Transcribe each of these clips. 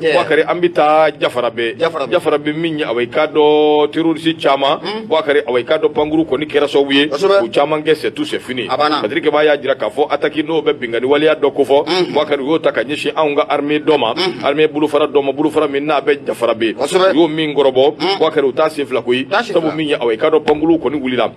Bouakari, an bɛ taa Jafarabe. Jafarabe min ye, awa, i k'a dɔn terroriste caman, Bouakari, awa, i k'a dɔn pankuru kɔni kɛra sababu ye u caman kɛ c'est tout, c'est fini. Patrick Keba y'a jira k'a fɔ attaque n'o bɛ binkanni waleya dɔ kofɔ, Bouakari, u y'o ta ka ɲɛsin anw ka armée dɔ ma, armée bolofara dɔ ma, bolofara min n'a bɛ Jafarabe, u y'o min kɔrɔbɔ. Bouakari, u t'a sen fila koyi, sabu min ye, awa, i k'a dɔn pankuru kɔni wulila.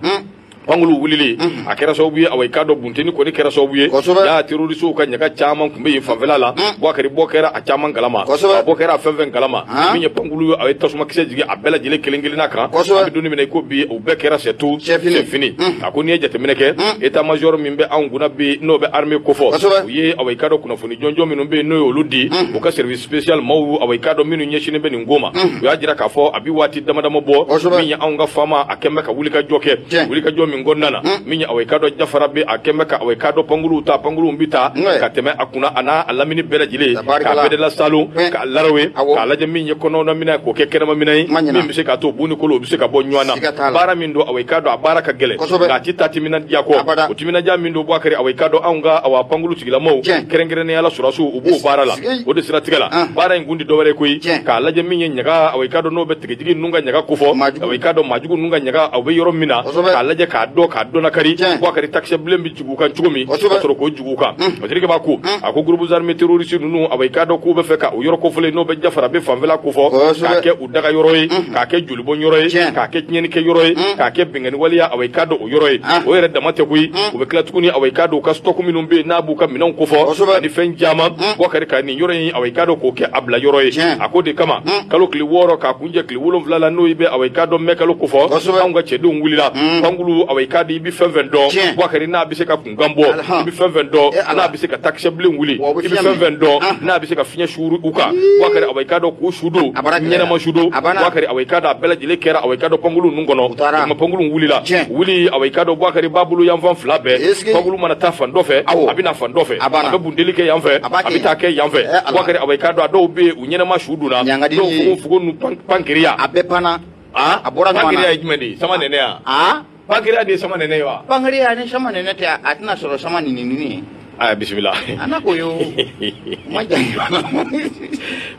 Pankulu wulili a kɛra sababu ye, awa, i k'a dɔn bunteni kɔni kɛra sababu ye y'a terroristew ka ɲaga caman tun bɛ yen fanfɛla la. Bouakari, bɔ kɛra a caman kalama, a bɔ kɛra a fɛn fɛn kalama min ye pankulu ye, a ye tasuma kisɛ jigin a bɛɛ lajɛlen kelen kelenna kan. An bɛ don min na i ko bi, o bɛɛ kɛra c'est tout, c'est fini. A ko n'i ye jateminɛ kɛ, état major min bɛ anw kunna bi, n'o bɛ armée kofɔ, u ye, awa, i k'a dɔn kunnafoni jɔnjɔn minnu bɛ yen, n'o y'olu di u ka service spécial maaw, awa, i k'a dɔn minnu ɲɛsinnen bɛ nin ko ma, u y'a jira k'a fɔ a bi waati dama dama bɔ min ye, anw ka faama a kɛn bɛ ka wulikajɔ kɛ, wulikajɔ min kɔnɔna na min ye, awa, i k'a dɔn Jafara bɛ a kɛn bɛ ka, awa, i k'a dɔn pankuruw ta, pankuruw bɛ ta ka tɛmɛ a kunna, a n'a a lamini bɛɛ lajɛlen, k'a bɛɛ de lasalo, k'a larawe, k'a lajɛ min ye kɔnɔna minɛ k'o kɛ kɛnɛma minɛ ye min bɛ se k'a to bu ni kolo u bɛ se ka bɔ ɲɔgɔn na. Baara min don, awa, i k'a dɔn a baara ka gɛlɛn, nka a ti taa timinadiya kɔ. O timinadiya min don, Bouakari, awa, i k'a dɔn anw ka, awa, pankuru tigilamaw, kɛrɛnkɛrɛnnenya la sɔrɔdasiw, u b'o baara la. O de siratigɛ la, baara in kun ti dɔwɛrɛ ye koyi, k'a lajɛ min ye ɲaga, awa, i k'a dɔn n'o bɛ tigɛjigi ninnu ka ɲaga kofɔ, awa, i k'a dɔn maajugu ninnu ka ɲaga, aw bɛ yɔrɔ min na, k'a lajɛ k'a dɔn, k'a dɔn nakari. Bouakari, takisɛ bilen bɛ jigin u kan cogo min ka sɔrɔ k'o jigin u kan. Patrick b'a ko, a ko groupe armé terroriste ninnu, awa, i k'a dɔn k'u bɛ fɛ ka o yɔrɔ kofɔlen n'o bɛ Jafara bɛ fanfɛla kofɔ, k'a kɛ u daga yɔrɔ ye, k'a kɛ jolibɔn yɔrɔ ye, k'a kɛ tiɲɛnikɛ yɔrɔ ye, k'a kɛ binkanni waleya, awa, i k'a dɔn o yɔrɔ ye. O yɛrɛ dama tɛ koyi, u bɛ tila tuguni, awa, i k'a dɔn u ka stock minnu bɛ yen n'a b'u ka minɛnw kofɔ ani fɛn caman, Bouakari, ka nin yɔrɔ in, awa, i k'a dɔn k'o kɛ a bila yɔrɔ ye. A ko de kama, kalo tile 6 k'a kunjɛ tile 7 la, n'o bɛ, awa, i k'a dɔn mɛ kalo kofɔ, anw ka cɛdenw wulila pankulu, awa, i k'a dɔn i bɛ fɛn fɛn dɔn, Bouakari, n'a bɛ se ka kunkan bɔ, i bɛ fɛn fɛn dɔn n'a bɛ se ka takisɛ bilen wuli, i bɛ fɛn fɛn dɔn n'a bɛ se ka fiɲɛ suuru u kan, Bouakari, awa, i k'a dɔn k'u su don ɲɛnama su don. Bouakari, awa, i k'a dɔn a bɛɛ lajɛlen kɛra, awa, i k'a dɔn pankulu ninnu kɔnɔ ma pankulu wulila wuli, awa, i k'a dɔn, Bouakari, b'a bolo yanfan fila bɛɛ, pankulu mana taa fan dɔ fɛ, a bɛ na fan dɔ fɛ, a bɛ bundeli kɛ yan fɛ, a bɛ taa kɛ yan fɛ. Bouakari, awa, i k'a dɔn a dɔw bɛ yen, u ɲɛnama su donna, dɔw fogo fogo ninnu pankiriya a bɛɛ panna. A bɔra ɲɔgɔn na. Pankiriya ye jumɛn de ye? Sama nɛnɛ ya? Pankiriya de ye sama nɛnɛ ye wa? Pankiriya ni sama nɛnɛ tɛ, a tɛna sɔrɔ sama nɛnɛ ye. Aya, bisimila. A n'a ko yo ma jan.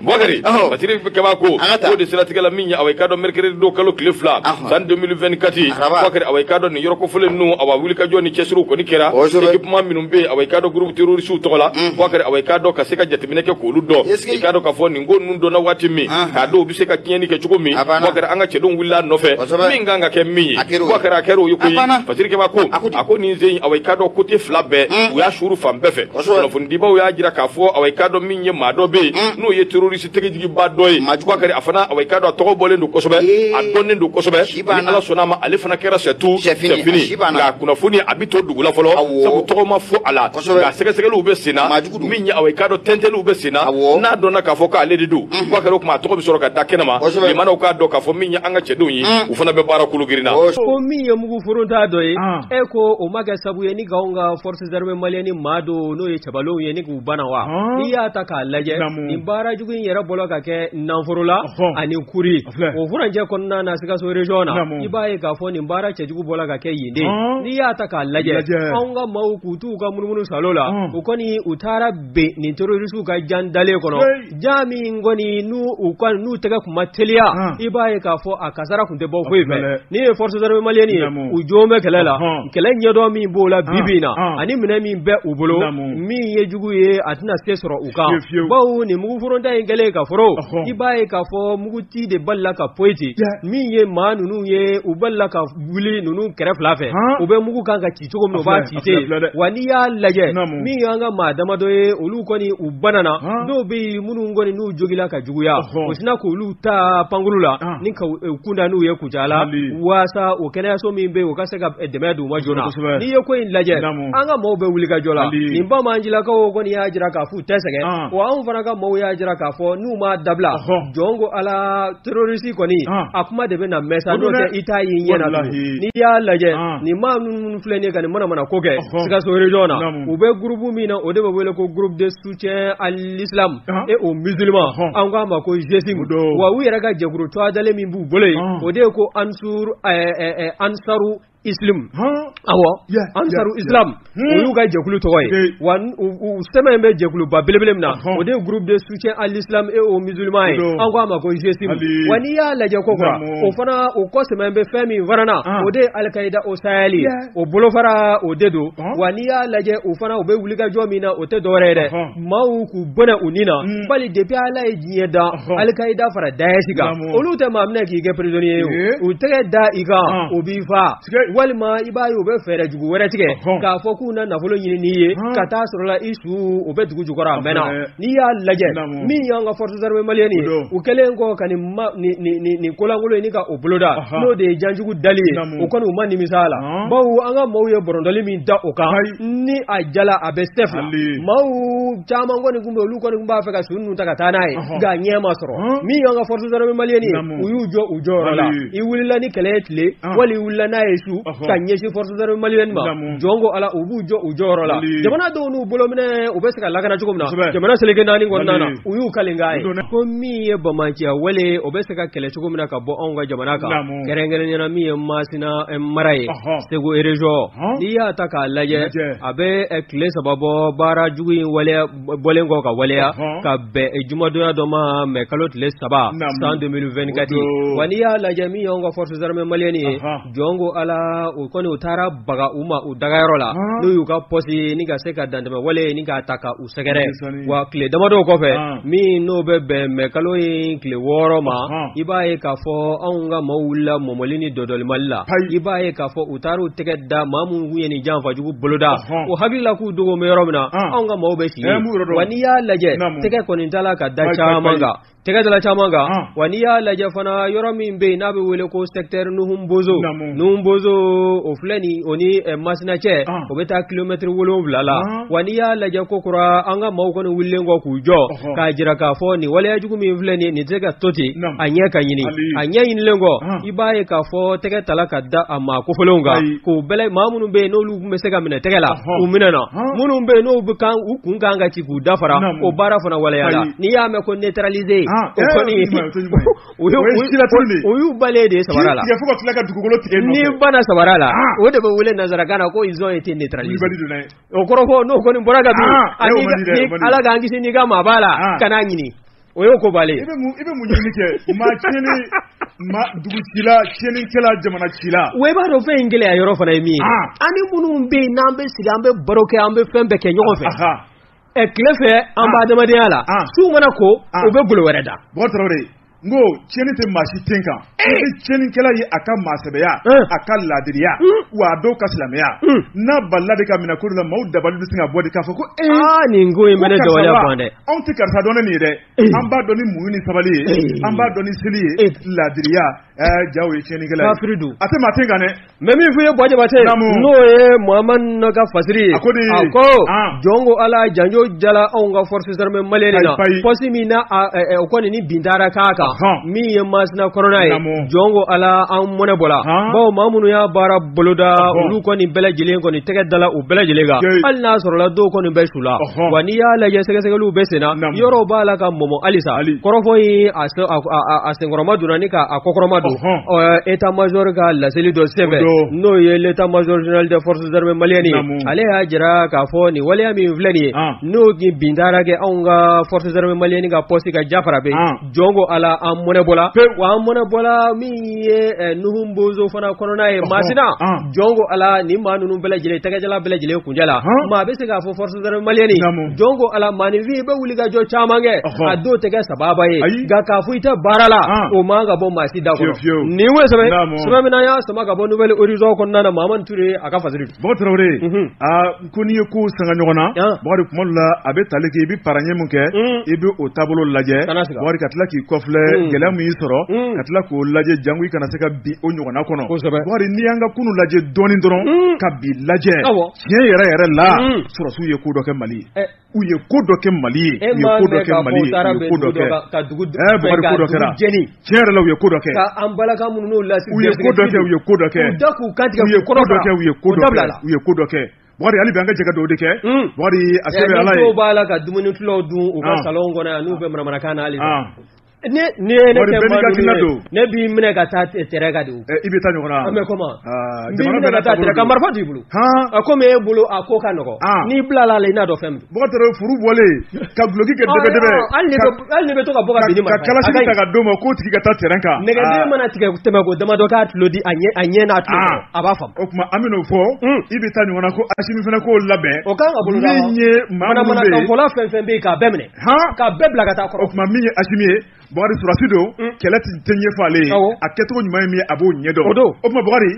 Bouakari, Patrick Keba ko k'o de siratigɛ la min ye, awa, i k'a dɔn mercredi don, kalo tile 2, san 2024, Bouakari, awa, i k'a dɔn nin yɔrɔ kofɔlen ninnu, awa, wulikajɔ ni cɛsiriw kɔni kɛra. Équipement minnu bɛ yen, awa, i k'a dɔn groupe terroriste tɔgɔ la, Bouakari, awa, i k'a dɔn ka se ka jateminɛ kɛ k'olu dɔn, i k'a dɔn k'a fɔ nin ko ninnu dɔnna waati min, k'a dɔn u bɛ se ka tiɲɛni kɛ cogo min, Bouakari, an ka cɛdenw wulila a nɔfɛ. Min kan ka kɛ min ye, Bouakari, a kɛra o ye koyi. Patrick Keba ko, a ko nin sen, awa, i k'a dɔn côté fila bɛɛ, u y'a suuru fan bɛɛ fɛ. Kunnafonidibaw y'a jira k'a fɔ, awa, i k'a dɔn min ye, maa dɔ bɛ yen n'o ye terroriste tɛgɛjigiba dɔ ye, Bouakari, a fana, awa, i k'a dɔn a tɔgɔ bɔlen don kosɛbɛ, a dɔnnen don kosɛbɛ. Ni Ala sɔnna a ma, ale fana kɛra c'est tout, c'est fini. Nka kunnafoni a bɛ to dugu la fɔlɔ, sabu tɔgɔ ma fɔ a la, nka sɛgɛsɛgɛliw bɛ sen na min ye, awa, i k'a dɔn tɛntɛnliw bɛ sen na. N'a dɔnna k'a fɔ k'ale de don, Bouakari, o tuma a tɔgɔ bɛ sɔrɔ ka da kɛnɛ ma, limanaw k'a dɔn k'a fɔ min ye, an ka cɛdenw ye, u fana bɛ baara kolo girin na. Ko min ye mugu foronta dɔ ye, e ko o ma kɛ sabu ye ni k'anw ka forces armées maliennes ni maa dɔw n'o ye cɛbalenw ye ni k'u bana wa? N'i y'a ta k'a lajɛ, nin baara jugu in yɛrɛ bɔla ka kɛ Nanforo la ani Kuri, o furancɛ kɔnɔna na, Sikaso région na. I b'a ye k'a fɔ nin baara cɛjugu bɔla ka kɛ yen de. N'i y'a ta k'a lajɛ, anw ka maaw k'u t'u ka munumunu salo la, u kɔni u taara ben nin terroriste ka jan dalen kɔnɔ, ja min kɔni n'u u ka n'u tɛgɛ kun ma teliya, i b'a ye k'a fɔ a kasara kun tɛ bɔ foyi fɛ. Ni ye forces armées maliennes ye, u jo bɛ kɛlɛ la, kɛlɛ ɲɛdɔn min b'o la bi bi in na, ani minɛ min bɛ u bolo min ye jugu ye, a tɛna se sɔrɔ u kan, bawo nin mugu foronta in kɛlen ka foro, i b'a ye k'a fɔ muguti de balila ka poyiti min ye maa ninnu ye, u balila ka wuli ninnu kɛrɛ fila fɛ, u bɛ mugu kan ka ci cogo min, u b'a ci ten wa. N'i y'a lajɛ, min y'an ka maa damadɔ ye, olu kɔni u banana, dɔw bɛ yen minnu kɔni n'u jogila ka juguya, u sinna k'olu ta pankuru la ni ka u kunda n'u ye Kucala, waasa o kɛnɛyaso min bɛ yen, o ka se ka dɛmɛ d'u ma joona. N'i ye ko in lajɛ, an ka maaw bɛ wuli ka jɔ la. Nin banbaancilakaw kɔni y'a jira k'a f'u tɛ sɛgɛn wa, anw fana ka maaw y'a jira k'a fɔ n'u m'a dabila, jɔn ko Ala, terroriste kɔni a kuma de bɛ na mɛn sa, n'o tɛ i t'a y'i ɲɛ na tugun. N'i y'a lajɛ, nin maa minnu filɛ nin ye ka nin manamana ko kɛ Sikaso région na, u bɛ groupe min na, o de bɛ wele ko Groupe de soutien à l'islam et aux musulmans, an k'a ma ko GSIM wa. U yɛrɛ ka jɛkulu tɔgɔ dalen min b'u bolo yen, o de ye ko Ansur Ansaru Islam, awɔ, Ansaru Islam, o y'u ka jɛkulu tɔgɔ ye. Wa u sɛbɛn in bɛ jɛkuluba belebele min na, o de ye groupe de soutien à l'islam et aux musulmans ye, an ko a ma ko GSIM. Wa n'i y'a lajɛ ko kura, o fana o kɔ sɛbɛn bɛ fɛn min fana na, o de ye Al-Qaïda au Sahel ye, o bolofara o de don. Wa n'i y'a lajɛ o fana u bɛ wulikajɔ min na, o tɛ dɔwɛrɛ ye dɛ, maaw k'u bɔnɛ u ni na. Bali depuis Ala ye diɲɛ dan, Al-Qaïda fara Daesh kan, olu tɛ maa minɛ k'i kɛ prisonnier ye, u tɛgɛ da i kan, o b'i fa. Walima i b'a ye u bɛ fɛɛrɛ jugu wɛrɛ tigɛ k'a fɔ k'u na nafolo ɲini n'i ye, ka taa sɔrɔ la i su o bɛ dugu jukɔrɔ a mɛnna. N'i y'a lajɛ min y'an ka forces armées maliennes ye, u kɛlen kɔ ka nin kolankolon ye ni ka o boloda, n'o de ye janjugu dali ye, o kɔni u ma nimisa a la, bawo an ka maaw ye bɔrɔntɔli min da o kan, ni a jala a bɛ sɛf la. Maaw caman kɔni tun bɛ, olu kɔni tun b'a fɛ ka su ninnu ta ka taa n'a ye, nka ɲɛ ma sɔrɔ. Min y'an ka forces armées maliennes ye, u y'u jɔ u jɔyɔrɔ la. I wulila ni kɛlɛ ye tile, wali i wulila n'a ye su, ka ɲɛsin forces armées maliennes ma, jɔn ko Ala, u b'u jɔ u jɔyɔrɔ la. Jamana dɔw n'u bolominɛ u bɛ se ka lakana cogo min na, jamana seleke naani kɔnɔna na, u y'u kalen k'a ye ko min ye bamanciya wale, o bɛ se ka kɛlɛ cogo min na ka bɔ anw ka jamana kan, kɛrɛnkɛrɛnnenya la min ye Masina mara ye, Segu région. N'i y'a ta k'a lajɛ, a bɛ tile 3 bɔ baara jugu in waleya bɔlen kɔ ka waleya ka bɛn jumadonya dɔ ma, mɛ kalo tile 3 san 2024. Wa n'i y'a lajɛ min y'anw ka forces armées maliennes ye, jɔn ko Ala, u kɔni u taara baga u ma u dagayɔrɔ la, n'u y'u ka poste ni ka se ka dantɛmɛ wale ni k'a ta ka u sɛgɛrɛ. Wa tile damadɔw kɔfɛ, min n'o bɛ bɛn mɛ kalo in tile 6 ma, i b'a ye k'a fɔ anw ka maaw wulila mɔmɔli ni dɔdɔlimali la. I b'a ye k'a fɔ u taara u tɛgɛ da maa minnu kun ye nin janfajugu boloda, o hakili la k'u dogo bɛ yɔrɔ min na, anw ka maaw bɛ si yen. Wa n'i y'a lajɛ, tɛgɛ kɔni t'a la ka da caman kan, tɛgɛ dala caman kan. Wa n'i y'a lajɛ fana, yɔrɔ min bɛ yen n'a bɛ wele ko secteur Nuhumbozo, Nuhumbozo o filɛ nin, o ni Masina cɛ, o bɛ taa kilomɛtiri 7 la. Wa n'i y'a lajɛ ko kura, an ka maaw kɔni wulilen kɔ k'u jɔ k'a jira k'a fɔ nin waleya jugu min filɛ nin, nin tɛ se ka to ten, a ɲɛ ka ɲini. A ɲɛ ɲinilen kɔ, i b'a ye k'a fɔ tɛgɛ tala ka da a maa kofɔlenw kan, k'u bɛɛ maa minnu bɛ yen n'olu tun bɛ se ka minɛ tɛgɛ la, u minɛna. Minnu bɛ yen n'u bɛ kan u kun kan ka ci k'u dafara, o baara fana waleyala. N'i y'a mɛn ko neutraliser, o kɔni o y'u balen de ye sabara la. N'i banna sabara la, o de bɛ wele nanzarakan na ko ils ont été neutralisés. O kɔrɔ fɔ n'o kɔni bɔra ka bin, Ala k'an kisi, n'i ka maa b'a la, ka n'a ɲini, o y'o ko balen. I bɛ mun ɲini kɛ maa tiɲɛni, ma dugu cila, tiɲɛnikɛla, jamana cila? Wa i b'a dɔn fɛn in gɛlɛya yɔrɔ fana ye min ye, an ni minnu bɛ yen n'an bɛ sigi, an bɛ baro kɛ, an bɛ fɛn bɛɛ kɛ ɲɔgɔn fɛ, tile fɛ an b'a adamadenya la, su mana ko u bɛ golo wɛrɛ da. Bɔgɔ Tarawele, n ko tiɲɛni tɛ maa si ten kan. I bɛ tiɲɛnikɛla ye a ka maasɛbɛya, a ka laadiriya, wa a dɔw ka silamɛya, n'a balila de ka minɛ ko dɔ la, maaw dabali bɛ sin ka bɔ de k'a fɔ ko ee, aa, nin ko in bɛ ne dabaliya ban dɛ. Anw tɛ karisa dɔn ne nin ye dɛ, an b'a dɔn ni muɲu ni sabali ye, an b'a dɔn ni seli ye, laadiriya, jaw ye tiɲɛnikɛla ye. Kafiri don. A tɛ maa ten kan dɛ. N bɛ min f'i ye Buwa Jabate, n'o ye Muhamadu ka fasiri ye, a ko de, a ko jɔn ko Ala, janjo jala anw ka forces armées maliennes na, poste min na o kɔni ni bin taara k'a kan, min ye Masina kɔnɔna ye, jɔn ko Ala, an mɔnɛ bɔla, bawo maa minnu y'a baara boloda, olu kɔni bɛɛ lajɛlen kɔni tɛgɛ dala u bɛɛ lajɛlen kan, hali n'a sɔrɔla dɔw kɔni bɛ su la. Wa n'i y'a lajɛ, sɛgɛsɛgɛliw bɛ sen na, yɔrɔw b'a la ka mɔmɔ halisa. Kɔrɔfɔ in a senkɔrɔma donna ni k'a kɔkɔrɔma don. État major ka laseli dɔ sɛbɛn, n'o ye l'état major général des forces armées maliennes ye, ale y'a jira k'a fɔ nin waleya min filɛ nin ye, n'o bin taara kɛ anw ka forces armées maliennes ka poste ka Jafara bɛ, jɔn ko Ala, an mɔnɛ bɔla. Wa an mɔnɛ bɔla min ye Nuhum Bozo fana kɔnɔna ye, Masina, jɔn ko Ala, nin maa ninnu bɛɛ lajɛlen tɛgɛjala bɛɛ lajɛlen kunjɛ la. Maa bɛ se k'a fɔ forces armées maliennes, jɔn ko Ala, maaninfin i bɛ wuli ka jɔ caman kɛ, a dɔw tɛ kɛ sababa ye, nka k'a fɔ i tɛ baara la, o man ka bɔ maa si da kɔnɔ. Nin wo sɛbɛn sɛbɛn min n'an y'a sama ka bɔ Nouvel Horizon kɔnɔna na, Mahamani Ture a ka fasiri. Bɔgɔ Tarawele, aa, ko n'i ye ko sanga ɲɔgɔn na, Bakari, kuma dɔ la a bɛ tali kɛ, i bɛ paraɲɛ mun kɛ, i bɛ o taabolo lajɛ, Bakari, ka tila k'i kɔfilɛ gɛlɛya mun y'i sɔrɔ, ka tila k'o lajɛ jango i kana se ka bin o ɲɔgɔnna kɔnɔ. Bakari, n'i y'an ka kunu lajɛ dɔɔnin dɔrɔn ka bi lajɛ, tiɲɛ yɛrɛ yɛrɛ la, sɔrɔsiw ye ko dɔ kɛ Mali ye. U ye ko dɔ kɛ Mali ye, u ye ko dɔ kɛ Mali ye, u ye ko dɔ kɛ. Ka dugu Bakari, ko dɔ kɛra tiɲɛ yɛrɛ la, u ye ko dɔ kɛ. Ka an balaka minnu n'o lasi, u ye ko dɔ kɛ, u ye ko dɔ kɛ. U da k'u kantigɛ, u ye ko dɔ kɛ, u ye ko dɔ kɛ, u ye ko dɔ kɛ. Bakari, hali bi an ka jɛ ka dugawu de kɛ. Bakari, a se bɛ Ala ye. Dɔw b'a la ka dumuni tulaw dun u ka salon kɔnɔ yan, n'u bɛ manamanakan na halisa. Ne ni ye ne kɛ maa ninnu ye, ne b'i minɛ ka taa terrain kan de o. I bɛ taa ɲɔgɔn na. Mais comment? N b'i minɛ ka taa terrain kan, marifa t'i bolo. Komi e bolo a ko ka nɔgɔn. N'i bilala a la, i n'a dɔn fɛn min don. Bɔgɔ taara furu bɔlen ka duloki kɛ dɛbɛ dɛbɛ. Hali n'i bɛ to ka bɔ ka bin ni marifa ye. Ka kalasi ta ka d'o ma k'o tigi ka taa terrain kan. Nɛgɛden mana tigɛ tɛmɛ ko damadɔ k'a tulo di a ɲɛ n'a tulo kɔrɔ, a b'a faamu. O tuma an bɛn'o fɔ. I bɛ taa ɲɔgɔn na ko Asimi fana k'o labɛn. O kan ka boloda wa? Min ye maa minnu bɛ yen. Manamanakanfɔla fɛn fɛn bɛ yen k'a bɛɛ minɛ. K'a bɛɛ bila ka taa kɔrɔ. O tuma min ye Asimi ye. Bɔgari surasi don, kɛlɛ tɛ ɲɛfɔ ale ye, a kɛcogo ɲuman ye min ye, a b'o ɲɛdɔn. O don. O tuma Bɔgari.